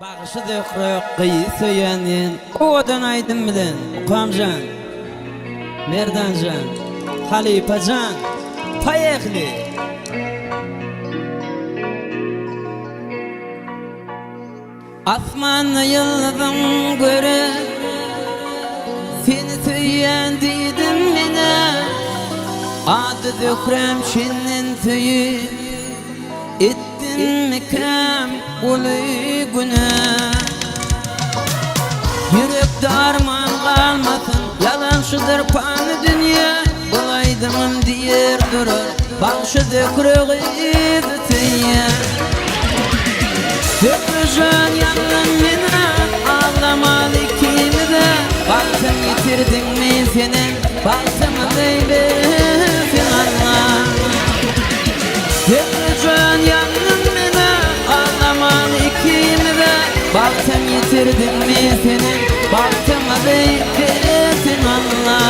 Bagşy Zöhre gyzy söýen diýen owadan aýdym bilen Mukamjan, Merdanjan, Halypajan, poýehli! Asmanda ýyldyzyň görüp, Seni söýýän diýdim men-ä. Ady Zöhräm çenden söýüp, Etdimmikäm uly günä? Ýürekde arman galmasyn, Ýalançydyr pany dünýä. Bu aýdymym diýer durar, Bagşy Zöhre gyzy söýýän. Zöhre jan ýandym men-ä, Aglamaly ikimiz-ä. Bagtym ýitirdiňmi senem, Bagtymyzy bersin Alla. Zöhre jan ýandym men-ä, Aglamaly ikimiz-ä. Bagtym ýitirdiňmi senem, Bagtymyzy bersin Alla.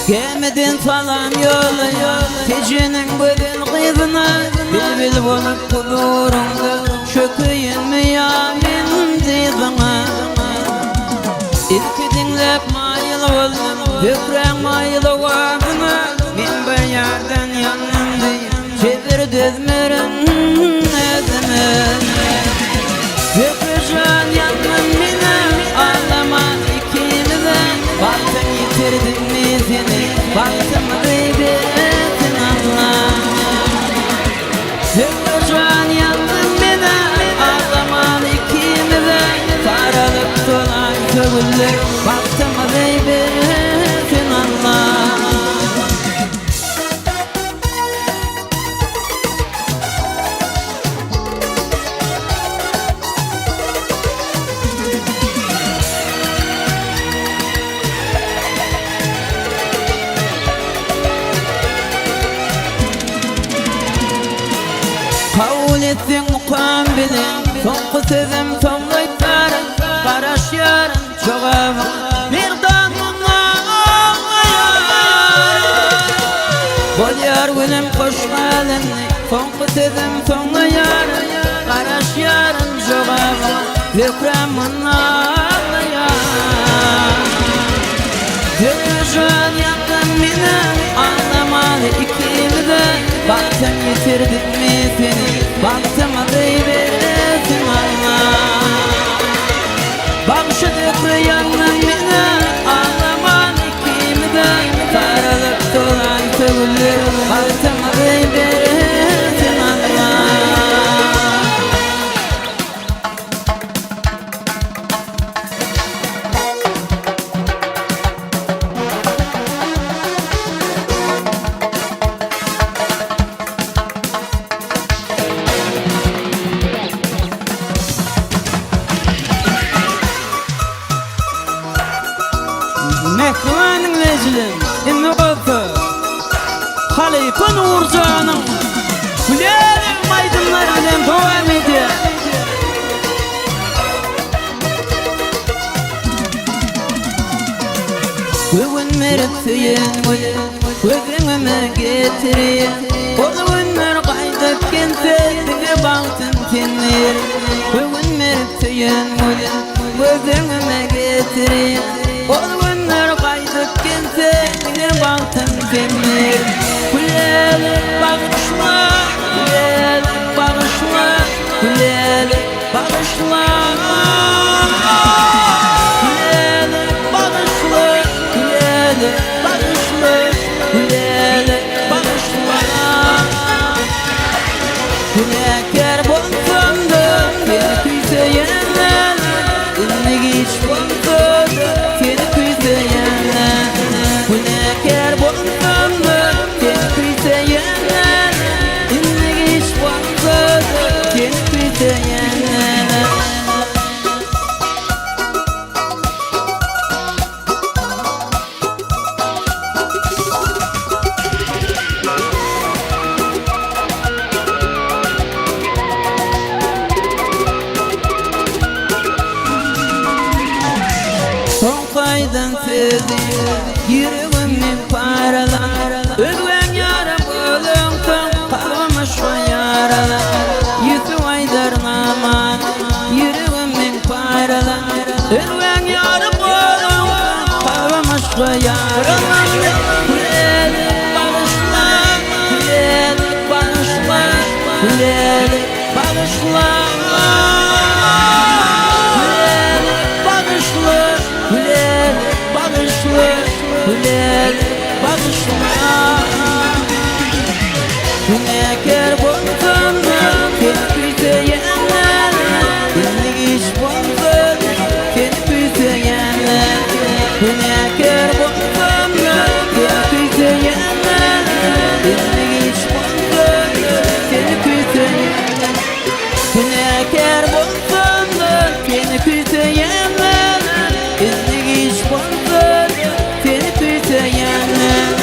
Gämiden salam ýollaýar Tejeniň gözel gyzyna Bilbil bolup huzuryňda Çökeýinmi ýa men dyzyňa Ilki diňläp maýyl boldum Zöhräň maýyl owazyna Men bir ýardan ýandym diýip Jebir dözmerin özüme Zöhre jan ýandym men-ä Aglaman ikimiz-ä Bagtym ýitirdimmi seni Bagtymyzy bersin Alla Zöhre jan ýandym men-ä Aglaman ikimiz-ä Saralyp solan sögüller Bagtymyzy bersin Alla. Kabul etseň mukam bilen Soňky sözüm soňlaýaryn Garaşýaryn jogabyňa Merdan mundan Bolýar günüm hoş gal indi Soňky sözüm soňlaýaryn Garaşýaryn jogabyňa Zöhräm mundan Zöhre jan ýakyn meni Aglamaly ikimize Bagtym ýitirdimmi seni Bagtymyzy bersin Alla Bagşy Zöhre ýakyn meni Aglamaly ikimize Saralyp dolan sögüller Bagtymyzy bersin Alla. Mähriban diňleýjiler, indi bolsa halypa Nurjanyň hünärem aýdymlary bilen dowam edýär. Göwün berip söýen güli Göz öňüme getirýän Ol günler gaýdyp gelse Diňe bagtym sendir Göwün berip söýen güli Göz öňüme getirýän Ol günler gaýdyp gelse Diňe bagtym sendir Gülälek bagyşla Gülälek bagyşla Gülälek Bagyşla Gülälek bagyşla Gülälek bagyşla Gülälek bagyşla Günäkär bolsam-da Seni küýseýän Indi giç bolsa-da Seni küýseýän Günäkär bolsam-da Seni küýseýän Indi giç bolsa-da Seni küýseýän. aýdan sözi Ýüregim meň paralan Özgäň ýary bolansoň Kalbym yşga ýaralan Ýusup aýdar namany Ýüregim meň paralan Özgäň ýary bolansoň Kalbym yşga ýaralan Gülälek bagyşla Gülälek bagyşla Gülälek bagyşla Gülälek bagyşla Gülälek bagyşla Gülälek bagyşla Günäkär bolsam-da seni küýseýänler Indi giç bolsa-da seni küýseýänler Günäkär bolsam-da seni küýseýänler Indi giç bolsa-da seni küýseýänler Günäkär bolsam-da seni küýseýänler Indi giç bolsa-da seni küýseýänler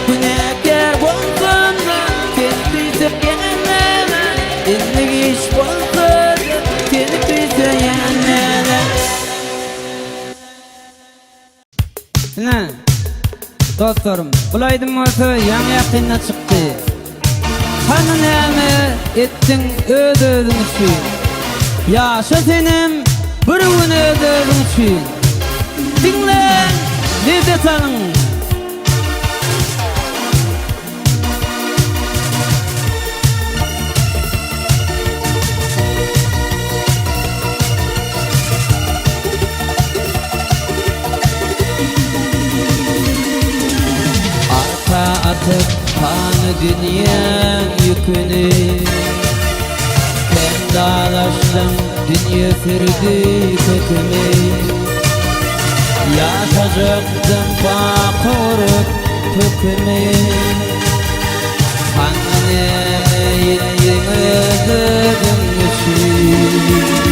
Günäkär bolsam-da seni küýseýänler Indi giç bolsa-da seni küýseýänler Ine, dostlarym, bul aýdym bolsa ýaňy-ýakynda çykdy. Hany näme etdiň öz-özüň üçin? Ýaşa senem bir gün öz-özüň üçin. Diňläň, lezzet alyň! Arka atyp pany dünýäň ýüküni Sen dalaşdyň dünýe sürdi köküni Ýaşajakdym baky urup kökümi Hany näme ýetdiň öz-özüň üçin.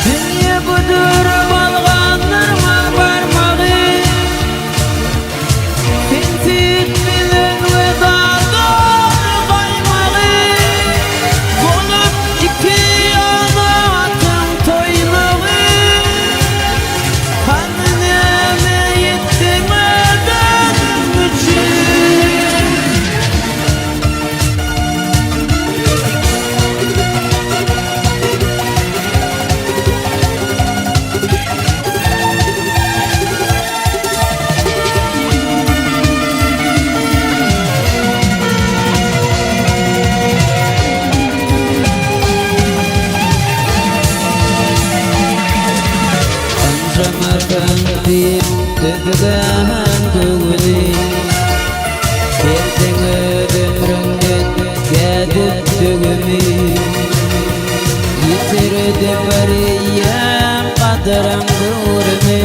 Dünýe budur balgandyrma barmagy Sensiz bilen wedadyr gaýmagy Bolup iki ýana atyň toýnagy Hany näme ýetdiň özüň üçin. Ynjamasyn diýip düzügen göwni Berdiň öz ömrüňden gädip döwümi Ýitirdi bir eýýäm gadyryň göwrümi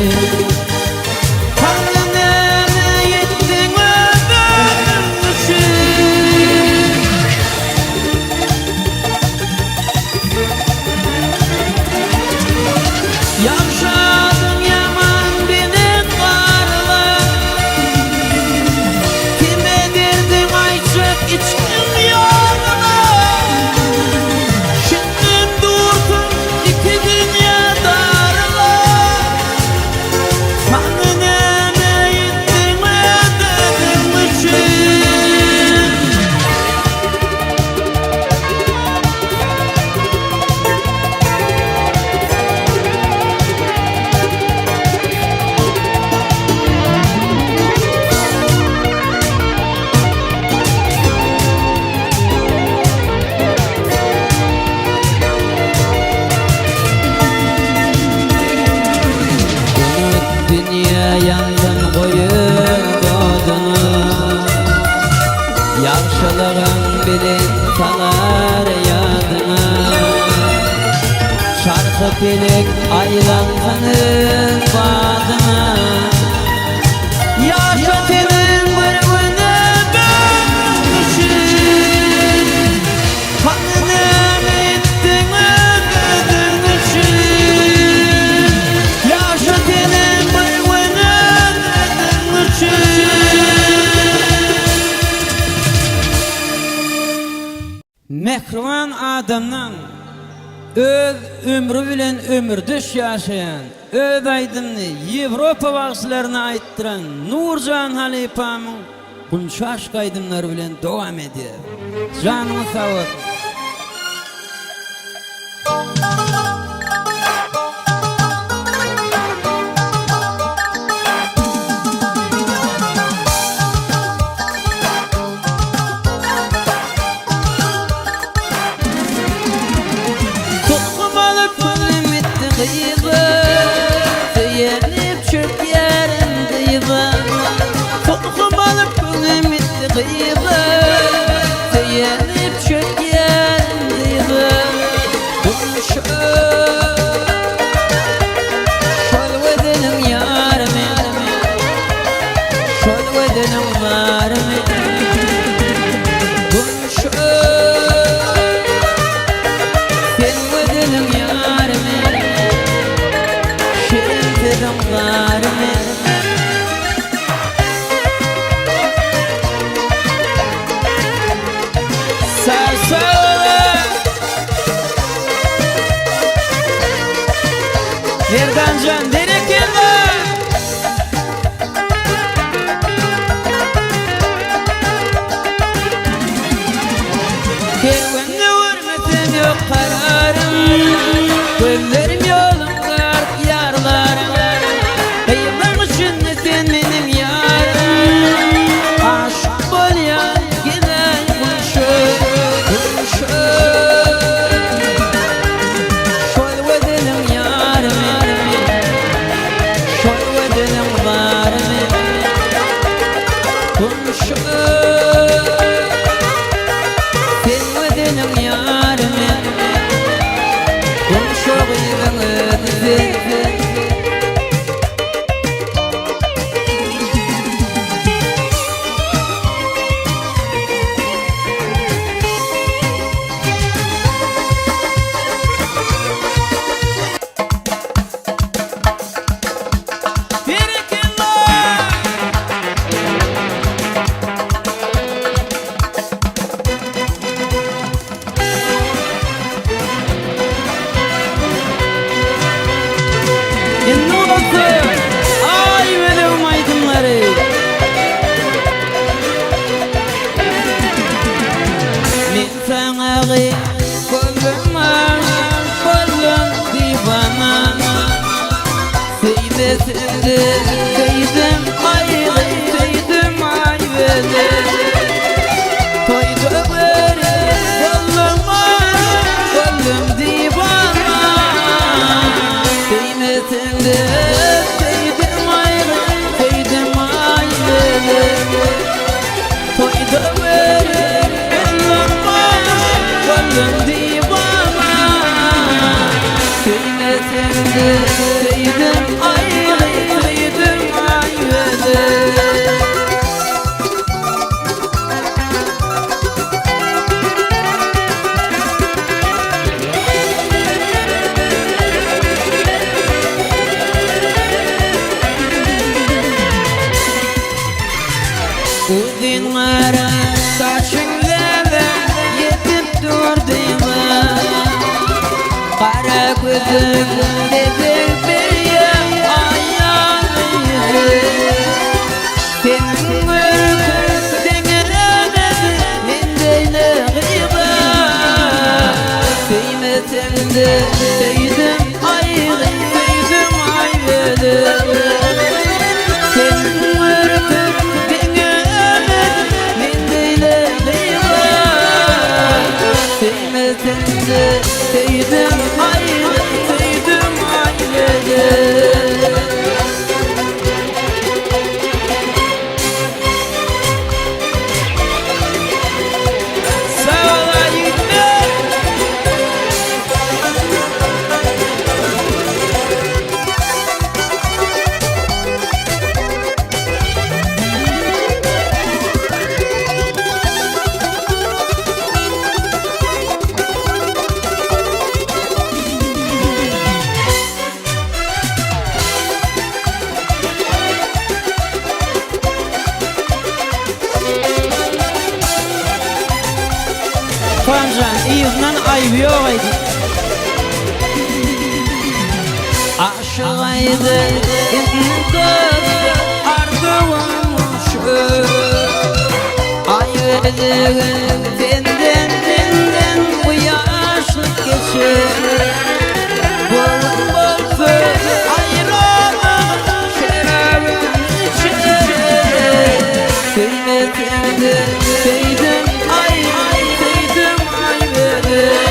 Hany näme ýetdiň özüň üçin Ýagşy adyň ýaman bilen garylar Kime derdiň aýtjak içgiň ýagyna Şindem dursuň iki dünýä daryla Hany näme etdiň öz-özüň üçin. Unut dünýä ýansyn goýup oduny Ýagşylygyň bilen salar ýadyňa Çarhy pelek aýlansyn öz badyňa Ýaşa seniň bir güne bölünişin Hany näme etdiň öz-özüň üçin Ýaşa senem bir gün öz-özüň üçin. Mähriban adamdan. Öz ömri bilen ömürdeş ýaşaýan, öz aýdymyny Ýewropa bagşylaryna aýtdyran Nurjan halypamyň Gunça aşk aýdymlary bilen dowam edýär. Janyňyz sag bolsun! Tutgum alyp gönlüm gitdi gyza, Söýenip çökýärin dyza. Tutgum alyp gönlüm gitdi gyza, Söýenip çökýärin dyza. Durmuşa şol gözeliň ýary men, Şol gözeliň zary men. Durmuşa sen gözeliň ýary men, Şirin sözüň zary men. Sag sag Merdanjan berekella! Kerwende görmesem ýok kararym, Gözlerim ýoluňda ark ýarlarym. Gyýylaň içinde sen meniň ýarym, Aşyk bolýan gezen guşum, guşum. Şol gözeliň ýary men, Şol gözeliň zary men. Guşum, sen gözeliň ýary men, Guşa gyzyň özi sen. Berekella! Indi bolsa Aý welewim aýdymlary. Men saňa gyz boldum aşyk boldum diwana. Söýmeseňde söýdüm aý gyz söýdüm aý welewim. Toýda görüp boldum aşyk boldum diwana. Söýmeseňde söýdüm aý gyz söýdüm aý welewim. Toýda görüp boldum aşyk boldum diwana. Söýmeseňde söýdüm aý gyz söýdüm aý welewim. Uzyn gara saçyň läle ýetip dur dyza. Gara gözüň bezeg berýär aýal ýüze. Seniň görküň deňelemez men beýle gyza. Söýmesem-de söýdüm aý gyz, söýdüm aý bölek. Seniň görküň deňelemez men beýle gyza. Söýmesem-de söýdüm aý gyz, söýdüm aý bölek. Sag bol ýigitler! Panjan yzyndan aýby ýok aýdym. Aýdy indi dost arzuwym şu Aýbelege senden menden bu ýaşlyk geçer Göwün bolsa aýralyk şerabyn içer Söýmeseň-de söýdüm aý söýdüm aýbelek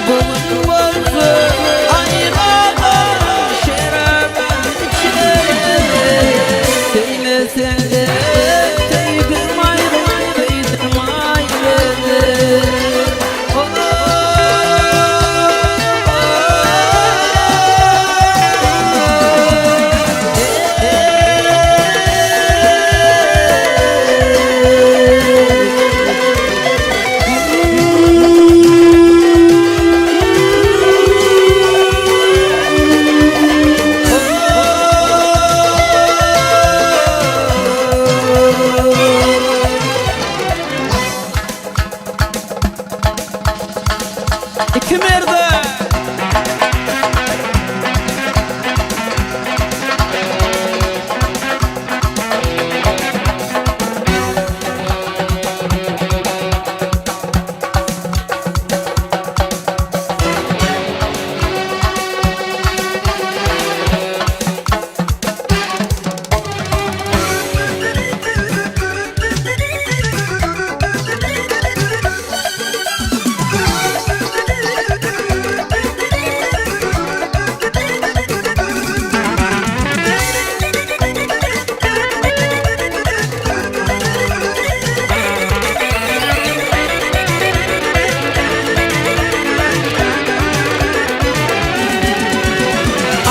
Bu gün bolsa aýralyk şerabyn içeris. Söýmeseň-de söýdüm aýry, söýdüm aýry. Iki merde.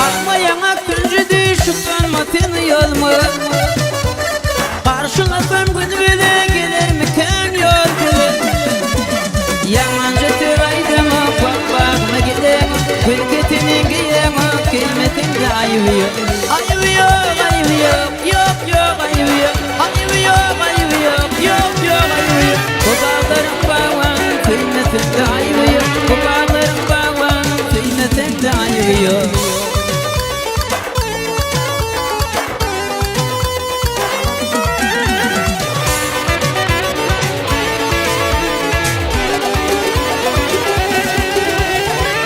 Akma ýaňak künji düşüp ganma sen uýalma Garşylasam gün bile gelermikän ýol bile Ýamanja söz aýdaňok wagt bagyma gideňok Gül keteni geýeňok geýmeseň-de aýby ýok Aýby ýok aýby ýok ýok ýok aýby ýok Aýby ýok aýby ýok ýok ýok aýby ýok Bu baglaryň bagbany söýmeseň-de aýby ýok Bu baglaryň bagbany söýmeseň-de aýby ýok.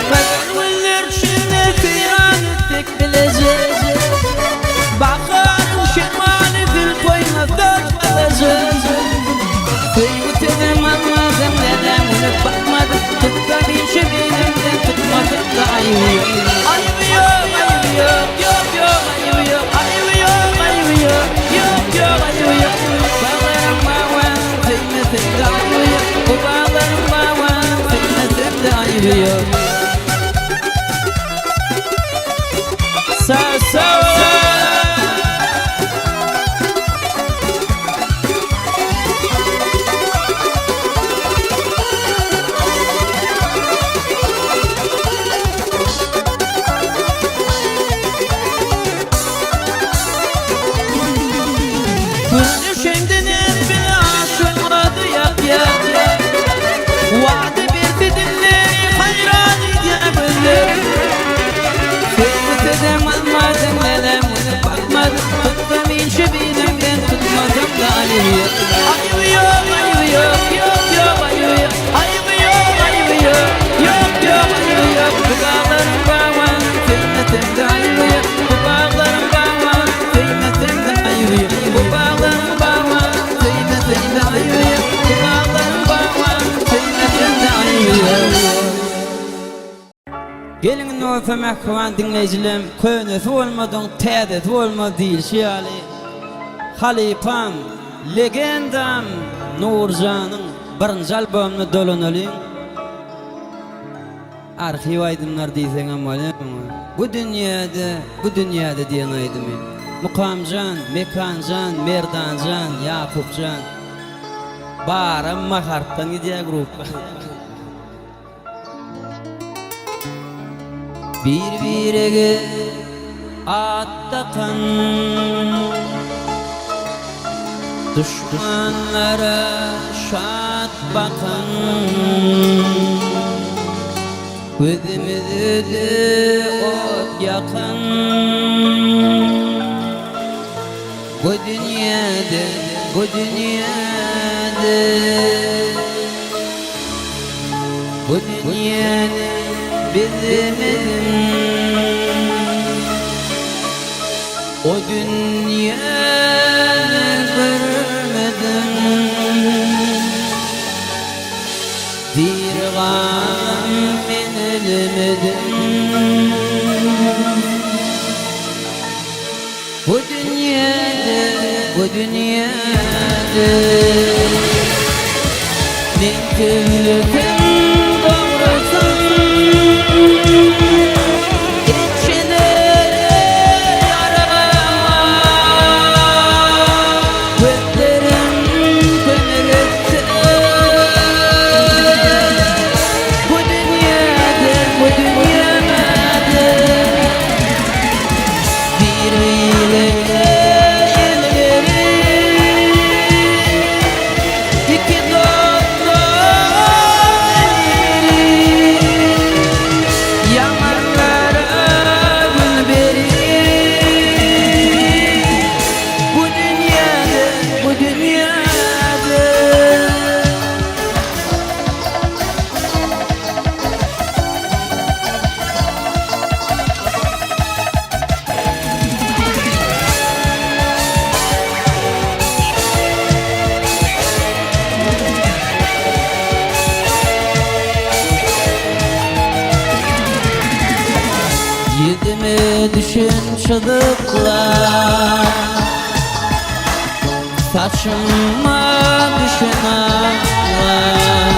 Galan günler içinde seýran etsek bileje Baharyň şemaly zülpüňe dörtmeleje Söýgi sözüm almadym nädem gülüp bakmadym Tutsam işi beýlemden tutmasam da aýby ýok Aýby ýok aýby ýok ýok ýok aýby ýok Aýby ýok aýby ýok ýok ýok aýby ýok Baglaryň bagban söýmesem de aýby ýok Bu baglaryň bagban söýmesem de aýby ýok Sa sa. Görnüşiňdenem bile aşyňady ýakýar Wada berdi dilleri haýran edýär gözleri Söýgüsizem almadyň menem muny bakmadym Tutsam inçe bilimden tutmasam da aýby ýok Aýby ýok aýby ýok ýok ýok aýby ýok Aýby ýok aýby ýok ýok ýok aýby ýok Bu baglaryň bagban söýmesem-de aýby ýok Bu baglaryň bagban söýmesem-de aýby ýok Bu baglaryň bagban söýmesem-de aýby ýok Bu baglaryň bagban söýmesem-de aýby ýok. Geliň indi bolsa mähriban diňleýjilerim könesi bolmadyň täzesi bolmaz diýilşi ýaly halypam legendam Nurjanyň birinji albomyna dolanalyň. Arhiw aýdymlar diýseňem bolýar muňa. Bu dünýäde, bu dünýäde diýen aýdymy. Mukamjan, Mekanjan, Merdanjan, Ýakupjan. Baram Maharpdan gidýär gruppa. Bir-birege at dakan Duşmanlara şat bakan Gözümize-de ot. ýakyn. Bu dünýäde, bu dünýäde. Bu dünýäni bilmedim. O dünýäni görmedim. Diri galam men ölmedim. Bu dünýäde, bu dünýäde Men sözlesem dogrusyn Ençeler ýarama Gözlerim kömek etsin Bu dünýäde, bu dünýäde Bir-birege el berip, Iki dost-dost el berip, Ýamanlara gün berip, Bu dünýäde, bu dünýäde. Ýüzüme düşen çyzyklar Saçyma düşen aklar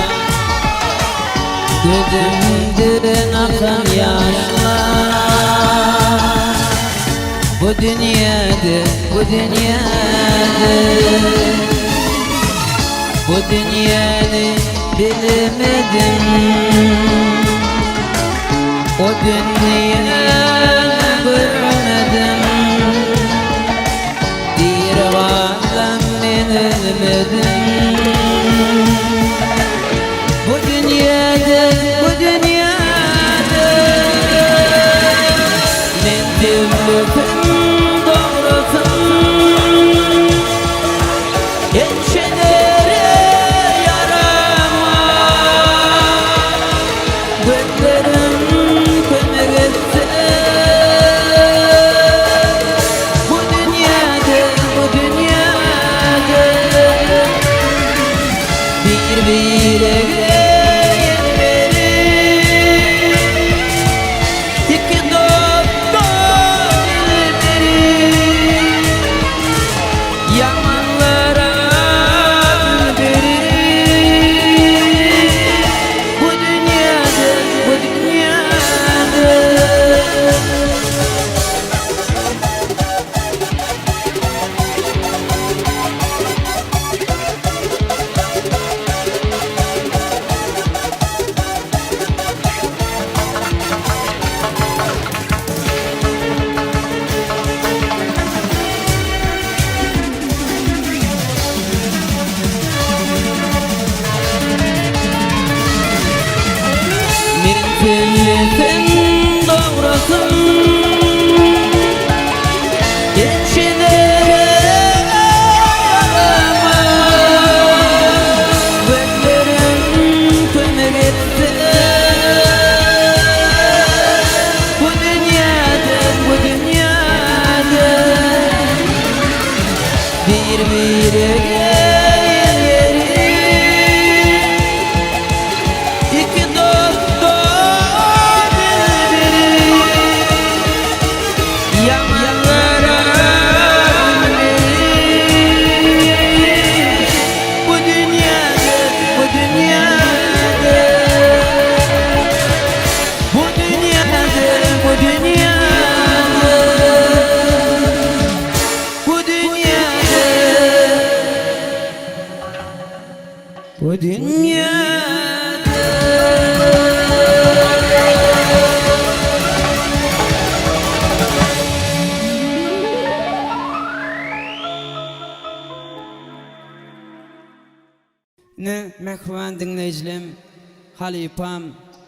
Gözümden akan ýaşlar Bu dünýäde, bu dünýäde Bu dünýäni bilmedim O dünýäni görmedim Diri galsam men ölmedim Bu dünýäde, bu dünýäde Men sözlesem dogrusyn Ençelere ýarama Gözlerim kömek etse Bu dünýäde, bu dünýäde Bir-birege el berip, Iki dost-dost el berip, Ýamanlara gül berip, Bu dünýäde, bu dünýäde. Men sözlesem dogrusyn Ençelere ýarama Gözlerim kömek etse Bu dünýäde, bu dünýäde Bir-birege el berip Iki dost-dost el berip Ýamanlara bilmeýin Bu dünýäde, bu dünýäde Bu dünýäde, bu dünýäde Bu dünýäde Bu dünýäde. Ine, mähriban diňleýjilem, halypam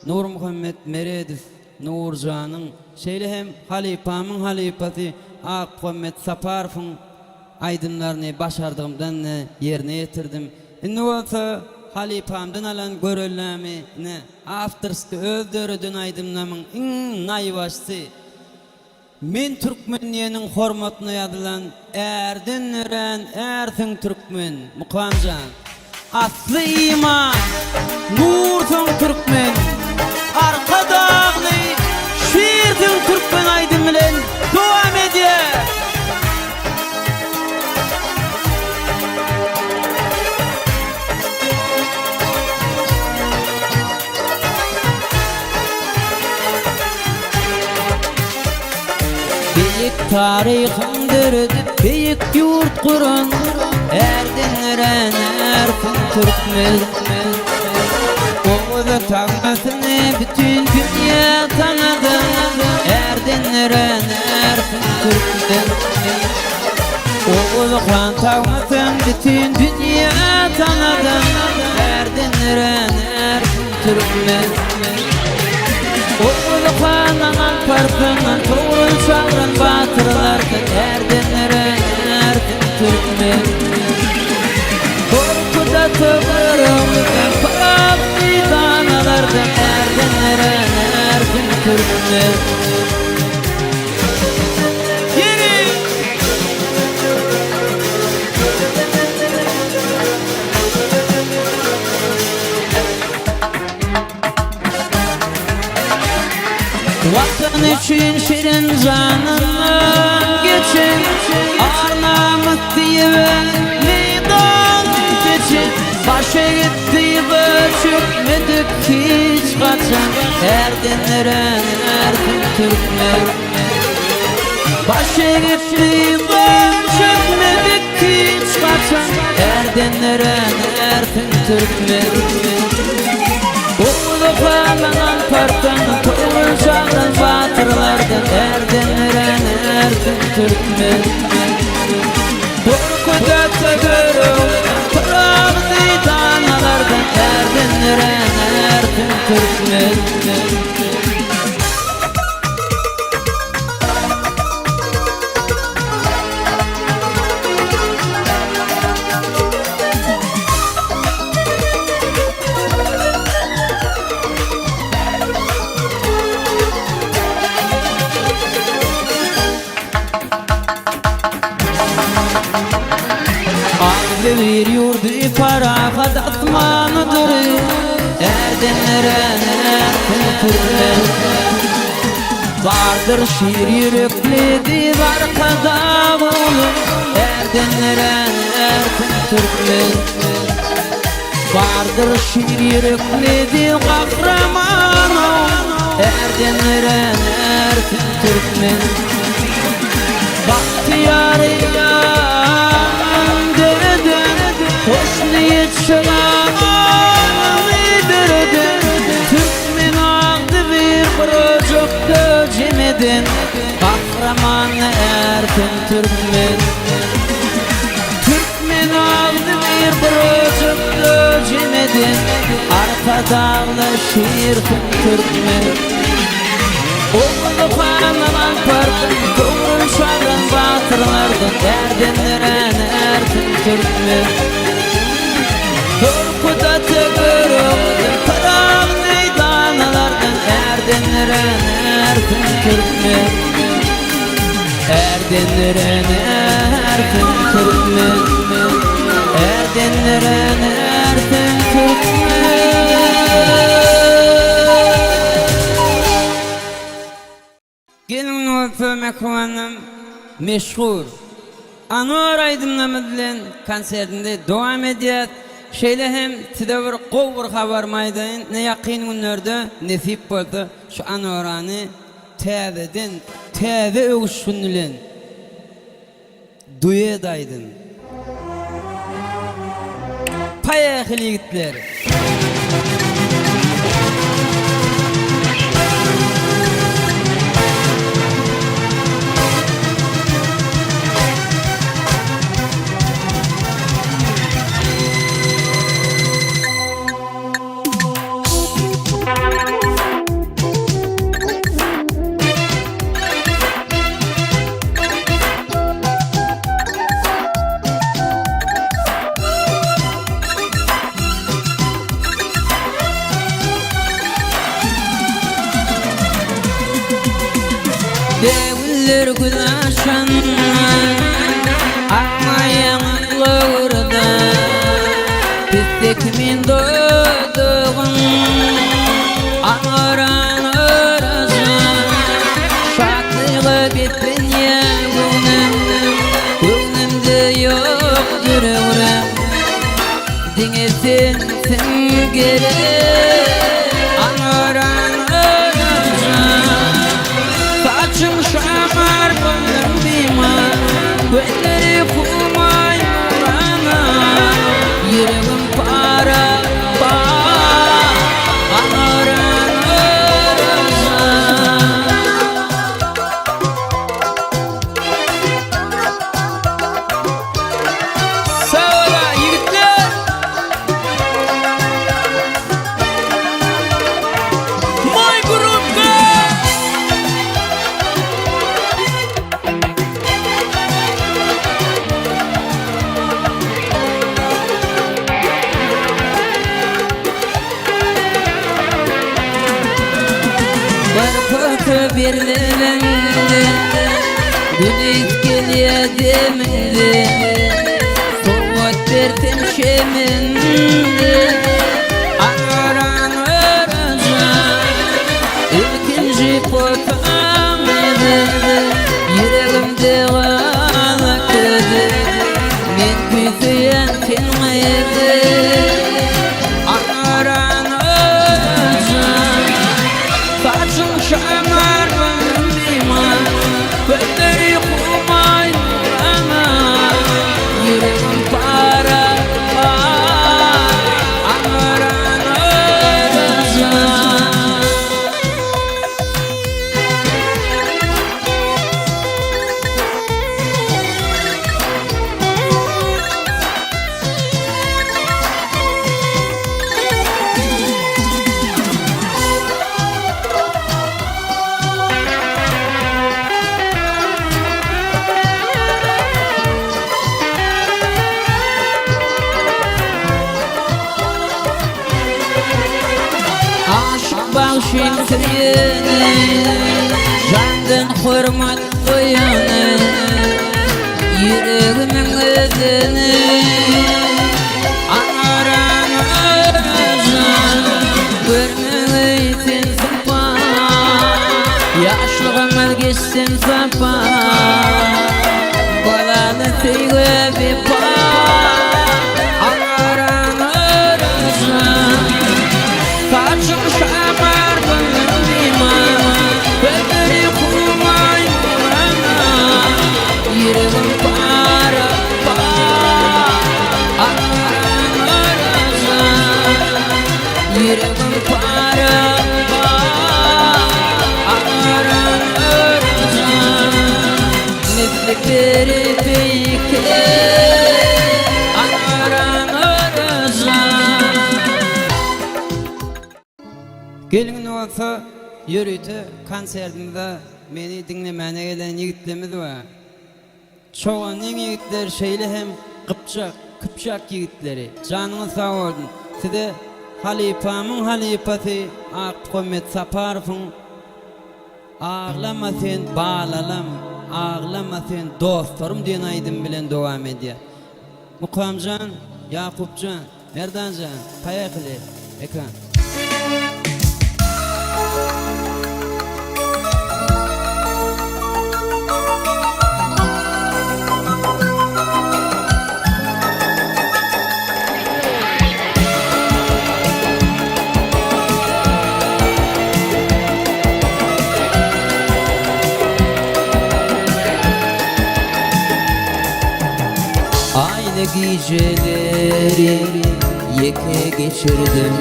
Nurmuhammet Meredow. Nurjanyň, şeýle hem halypamyň halypasy Akmuhammet Saparowyň aýdymlaryny başardygymdan ýerine ýetirdim. Indi bolsa halypamdan alan göreldämi, ine, awtorski öz döreden aýdymlamyň iň naýbaşysy, Men türkmen diýeniň hormatyna ýazylan Ärden dörän ärsiň türkmen, Mukamjan. Asly iman, nursuň türkmen, Arkadagly şirsiň türkmen aýdym bilen dowam edýär. Beýik taryhyň döredip, beýik ýurt guran, Ärden örän ärsiň türkmen. Oguz tagmasyny bütin dünýä tanadan, Ärden örän ärsiň türkmen. Oguz han tagmasyn bütin dünýä tanadan, Ärden örän ärsiň türkmen. Oguz handan Alparslandan Togrul çagran batyrlardan Ärden örän ärsiň türkmen. Gorkut ata Görogludan Pyragy danalardan Ärden örän ärsiň türkmen. Ýeri! Watan üçin şirin janyndan geçen, Ar-namys diýibem meýdan seçen, Baş egip dyza çökmedik hiç haçan, Ärden örän ärsiň türkmen. Baş egip dyza çökmedik hiç haçan, Ärden örän ärsiň türkmen. Oguz halanan partan, Togrul çagran batyrlardan, Ärden örän ärsiň türkmen. Gorkut ata Görogludan, Pyragy deý danalardan, Ärden örän ärsiň türkmen. Agzybir ýurdy parahat asmany dury Ärden eren ärsiň türkmen Bardyr şir ýürekli diz arkadag ogly Ärden eren ärsiň türkmen Bardyr şir ýürekli diz gahryman ogly Ärden eren ärsiň türkmen Bagtyýar eýýam döreden Hoşniýet şygamy döreden Türkmen agzybir bir ojakda jem eden Gahryman ärsiň türkmen Türkmen agzybir bir ojakda jem eden Arkadagly şirsiň türkmen Oguz handan Alpardan Togrul şadan batyrlardan Ärden dörän ärsiň türkmen Gorkut ata Görogludan Pyragy deý danalardan Ärden dörän ärsiň türkmen Ärden dörän ärsiň türkmen Ärden dörän ärsiň türkmen. Geliň bolsa mähribanym meşhur Anwar aýdymlarymyz bilen konsertimizi dowam edýäs. Şeýle hem size bir gowy bir habarymy aýdaýyn, ine ýakyn günlerde nesip bolsa şu Anwarany täzeden täze öwüşgin bilen Duet aýdym. Poýehli ýigitler. Güller gül açanda, Akma ýaňakly gurda, Pisse kimin dodagyň, Aňaran oraja, Şatlyga beslenýär göwnüm, Göwnümde ýokdur öwrüm. Diňe sensiň gerek Aňaran oraja Saçyň şamar boýnuň bimar Gözleri humaý nurana Ýüregim para para Aňaran oraja. Sag bola ýigitler! My grupka! Bir pökgi berleniňde Güneş gelýär deminde Sowgat bersem şeminde Aňaran öraja Ilkinji potam edi Ýüregimde galan közi Men küýseýän sen gyzy Aňaran öraja Saçyň şamar bimar Gözleri humaý nurana Ýüregim para para Aňaran öraja. Aşyk bagşyň söýeni, Jandan hormat goýany, Ýüregimiň özeni. Aňaran örajan, Görmegeý sen sypa, Ýaşlygymyz geçsin sapa, Bolaly söýgä wepa. Aňaran örajan, Saçyň şamar göwnüm bimar, Gözleri humaý nurana, Ýüregim para para, Aňaran örajan, Ýüregim para para, Aňaran örajan, Misli peri peýker, Aňaran örajan. Geliň indi bolsa ýörite konsertimize meni diňlemäne gelen ýigitlerimiz bar. Çoganyň ýigitleri şeýle hem gypjak, kypjak ýigitleri. Janyňyz sag bolsun. Size halypamyň halypasy Akmuhammet Saparowyň Aglama sen balalam, aglama sen dostlarym diýen aýdymy bilen dowam edýär. Mukamjan, Ýakupjan, Merdanjan, poýehli, ekran. Aýly gijeleri ýeke geçirdim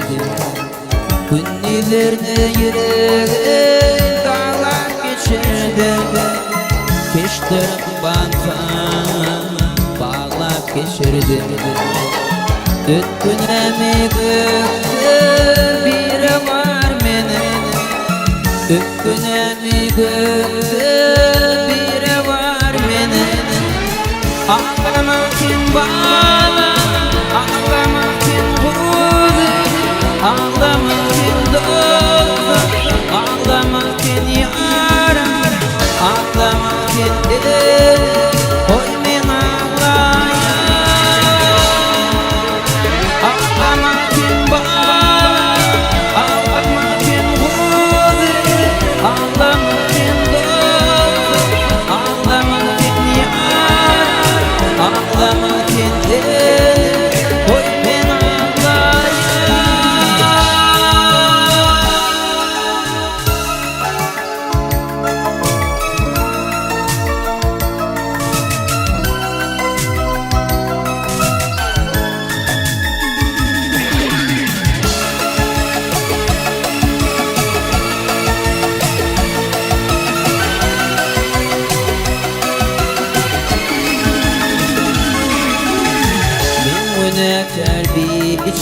Gündizlerni ýüregim daglap geçirdim Keşdir ykbalsam baglap geçirdim Ötgünemi gökde biri bar meniň Ötgünemi gökde biri bar meniň Aglama sen balam, aglama sen guzy, Aglama sen dostum, aglama sen ýarym, Aglama.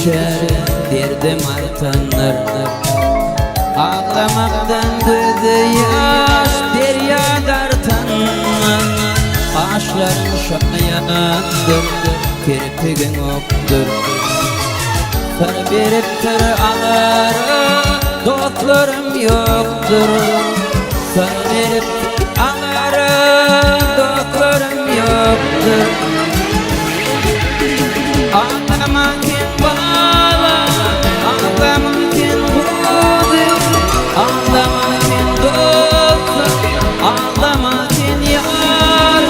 Biçäre derdim artandyr. Aglamakdan gözi ýaş derýa dartandyr. Gaşlaryň şaýatdyr, kirpigiň okdur. Syr berip syr alara dostlarym ýokdur. Syr berip alara dostlarym ýokdur. Aglama sen bala, aglama sen guzy, aglama sen dostum, aglama sen ýar,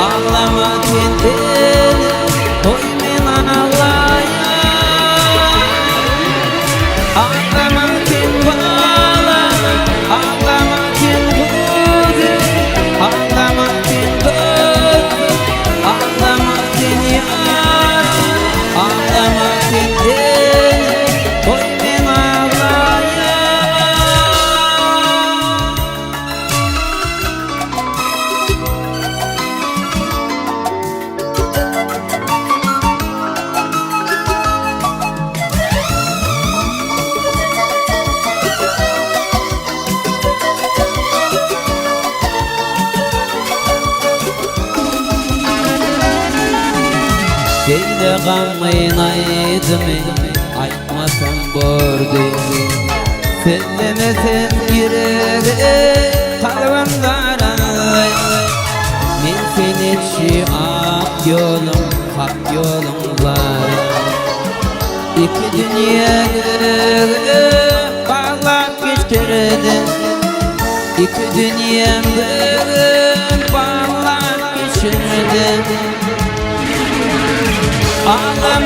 aglama sen elim, goý men aglaýan. Aglama sen bala, aglama sen guzy, aglama sen dostum, aglama sen ýar, aglama sen elim, goý men aglaýan. Beýle gamgyn aýdymy aýtmasam bordy. Sözlemesem ýürege kalbym daraldy. Men senetçi ak ýoluň, hak ýoluň zary. Iki dünýä göge baglap geçirdiň. Iki dünýäm göge baglap geçirdiň. Ağlama.